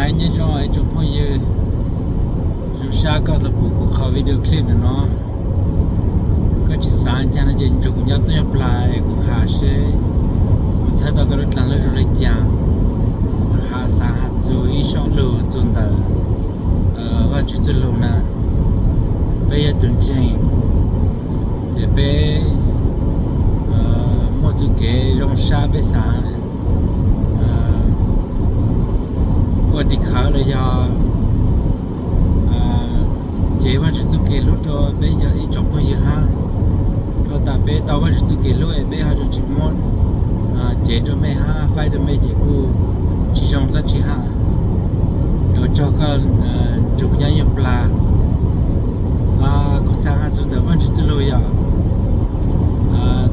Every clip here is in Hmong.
Nyob zoo ib tsoom phooj ywg, zoo sab koj tau pum kuv qhov video clip ntawm no. Koj tsis xav caag no ces nrog kuv nyob tuaj nyob plag es kuv has seb kuv txhawb tau koj lub dlaag lub zug le caag. Has xaav has txug ib sob lug txug ntawm Vaajtswv txuj lug na. Peb yog tug ntseeg, ces peb muaj txuj kev zoo sab peb xaav ua tim khawv los yog cev Vaajtswv txuj kev hlub rua peb yog ib tsoom phooj ywg hab. Rua tas peb tau Vaajtswv txuj kev hlub es peb ho tsis muab cev rua mej hab faib rua mej ces kuj tsis zoo dlaab tsi hab. Yuav tsaug koj nrug nyob yeej plag. Kuv xaav has txug ntawm Vaajtswv txuj lug yog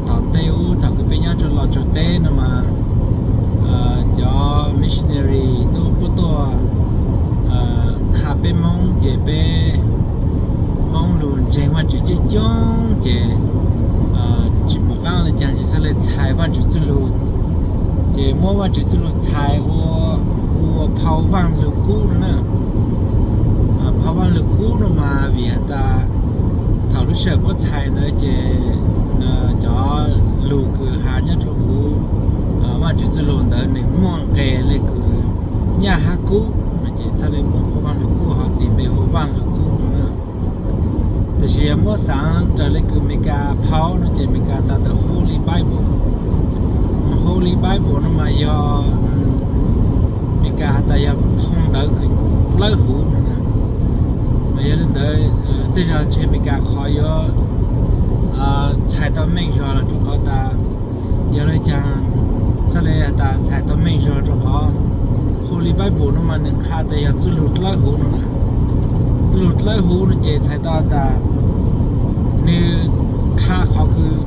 tom ntej ub thaum kws peb nyob rua los tsaus teb no mas cov missionary tub puab tuaj qha peb Moob ces peb Moob lug ntseeg Vaajtswv coob coob ces tsis pum qaab le caag ces txhaj le txhais Vaajtswv txuj lug. Ces muab Vaajtswv txuj lug txhais ua, ua phau Vaaj Lug Kub no na. Phau Vaaj Lug Kub no mas vim has tas thaum lub sij hawm puab txhais ntawd ces cov lug kws has nyob rua huv Vaajtswv txuj lug ntawd nwg muaj nqes le kws nyaj hab kub no ces txhaj le muab phau Vaaj Lug Kub ho tis npe hu Vaaj Lug Kub no na. Tab sis yog muab xaav raws le kws Amelikas phau no ces Amelikas tas the Holy Bible. Holy Bible no mas yog Amelikas has tas yog phau ntawv kws dlawb huv no. Mas yog le ntawd tej zag ntshe Amelikas qhov yuav txhais tau meej zog los rua qhov tas yog le caag txhaj le has tas txhais tau meej zog rua qhov Holy Bible no mas nwg qha tas yog txuj lug dlawb huv no. Txuj lug dlawb huv no ces txhais tau tas nwg qha qhov kws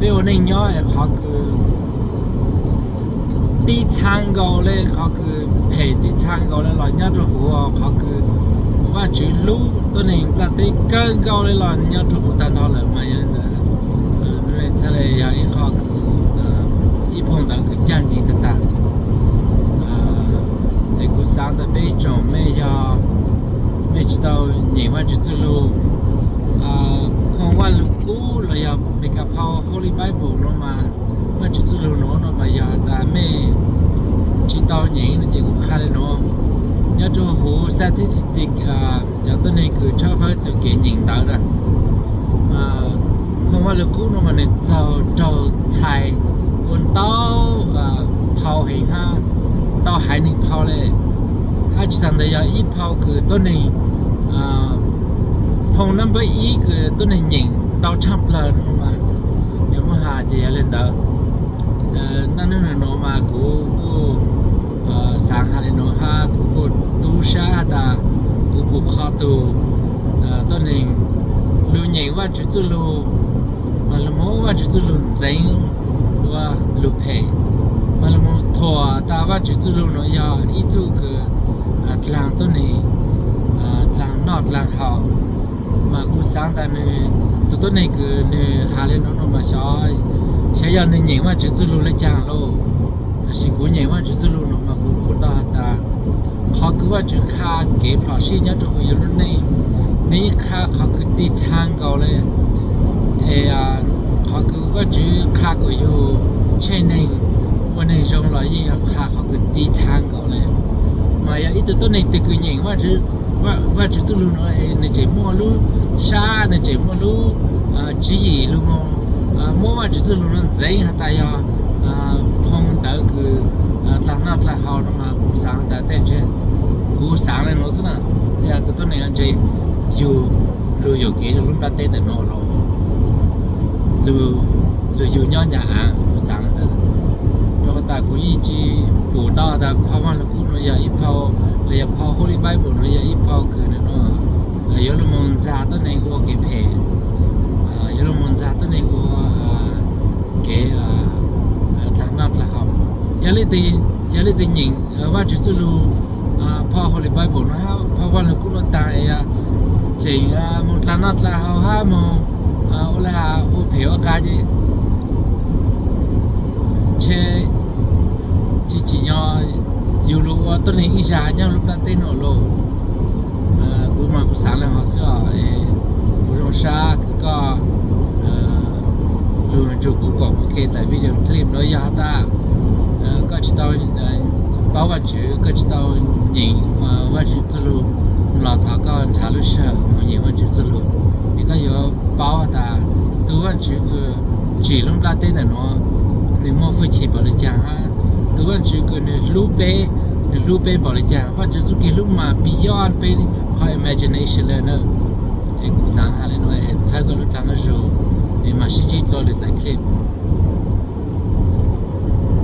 peb ua neej nyob es qhov kws tib txhab nkaus le, qhov kws phem tib txhab nkaus le los nyob rua huv, qhov kws Vaajtswv hlub tuab neeg nplaj teb kawg nkaus le los nyob rua huv tag nrho lawm mas yog le ntawd txhaj le yog ib qho kws ib phau ntawv kws caaj nceeg tag tag. Es kuv xaav tas peb ib tsoom mej yog mej tsis tau nyeem Vaajtswv txuj lug, phau Vaaj Lug Kub los yog Amelikas phau Holy Bible no mas Vaajtswv txuj lug nuav no mas yog tas mej tsis tau nyeem no ces kuv qha le nuav. Nyob rua huv statistic, cov tuab neeg kws tshawb fawb txug kev nyeem ntawv na, phau Vaaj Lug Kub no mas nwg txaug raug txhais ua ntau phau heev hab, ntau haiv neeg phau le, hab tsis taag ntawd yog ib phau kws tuab neeg, phau number ib kws tuab neeg nyeem ntau tshaaj plawg no mas yog muab has ces yog le ntawd. Naj nub nua nuav mas kuv kuj xaav has le nuav hab kuv kuj tub sab has tas kuv pum qhov tug tuab neeg lug nyeem Vaajtswv txuj lug mas lug muab Vaajtswv txuj lug ntxeev ua lug phem, mas lug moog thuam tas Vaajtswv txuj lug nuav yog ib txuj kws dlaag tuab neeg dlaag noj dlaag haus. Mas kuv xaav tas nwg, tug tuab neeg kws nwg has le nuav no mas xyov, xyov yog nwg nyeem Vaajtswv txuj lug le caag lauj. Tab sis kuv nyeem Vaajtswv txuj lug no mas kuv pum tau has tas qhov kws Vaajtswv qha kev phom sij nyob rua huv yug lub neej, nwg yeej qha qhov kws ti txha nkaus le. Es qhov kws Vaajtswv qha kuas yug tsheej neeg ua neeg zoo los yeej yog qha qhov kws ti txha nkaus le. Mas yog ib tug tuab neeg twg kws nyeem Vaajtswv txuj lug no, nwg tseem muaj lub sab, nwg tseem muaj lub tswv yim lug moog muab Vaajtswv txuj lug no ntxeev has tas yog phau ntawv kws dlaag noj dlaag haus no mas kuv xaav tas tej ntshe, kuv xaav le nuav xwb na, yog tug tuab neeg ntshe yug lug yuam kev rua lub nplaj teb ntawm nuav los lug yug nyob nyav av, kuv xaav le ntawd. Rua qhov tas kuv yeej tsis pum tau tas phau Vaaj Lug Kub no yog ib phau, los yog phau Holy Bible no yog ib phau kws no yuav lug moog ntxag tuab neeg ua kev phem, yuav lug moog ntxag tuab neeg ua kev dlaag noj dlaag haus. Yog leej twg nyeem Vaajtswv txuj lug phau Holy Bible no hab phau Vaaj Lug Kub no taag es tseem moog dlaag noj dlaag haus hab moog ua le has ua phem ua qas ces ntshe tsis tsim nyog yus los ua tuab neeg ib zag nyob lub plab teb no lauj. Kuv mas kuv xaav le hov xwb os. Kuv zoo sab kws koj lug nrug kuv koom ua ke tawm video clip no, yog has tas koj tsis tau paub Vaajtswv, koj tsis tau nyeem Vaajtswv txuj lug, los thov koj nrhav lub sij hawm moog nyeem Vaajtswv txuj lug, es koj yuav paub has tas tug Vaajtswv kws tsim lub plab teb ntawm nuav, nwg muaj fwj chim npaum le caag hab tug Vaajtswv kws nwg hlub peb, nwg hlub peb npaum le caag. Vaajtswv txuj kev hlub mas beyond peb qhov imagination le na. Es kuv xaav has le nuav, txhawb koj lub dlaag zuj zug, es mam sib ntsib dlua lwm txhais clip.